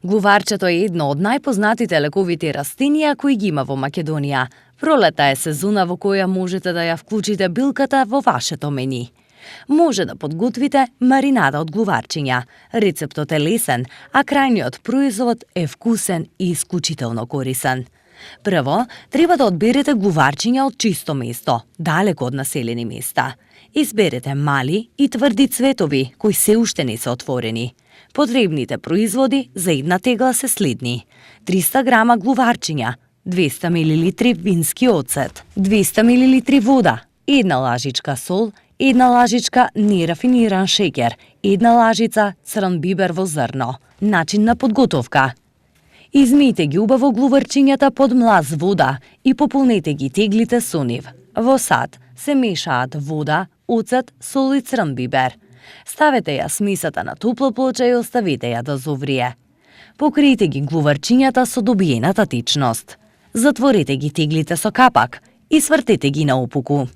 Глуварчето е едно од најпознатите лековити растенија кои ги има во Македонија. Пролета е сезона во која можете да ја вклучите билката во вашето мени. Може да подготвите маринада од глуварчиња. Рецептот е лесен, а крајниот производ е вкусен и исклучително корисен. Прво, треба да одберете глуварчиња од чисто место, далеко од населени места. Изберете мали и тврди цветови, кои се уште не се отворени. Потребните производи за една тегла се следни: 300 грама глуварчиња, 200 мл вински оцет, 200 мл вода, 1 лажичка сол, 1 лажичка нерафиниран шеќер, 1 лажица црн бибер во зрно. Начин на подготовка: измијте ги убаво глуварчињата под млаз вода и пополнете ги теглите со нив. Во сад се мешаат вода, оцет, сол и црн бибер. Ставете ја смесата на топла плоча и оставете ја да зоврие. Покријте ги глуварчињата со добиената течност. Затворете ги теглите со капак и свртете ги на опуку.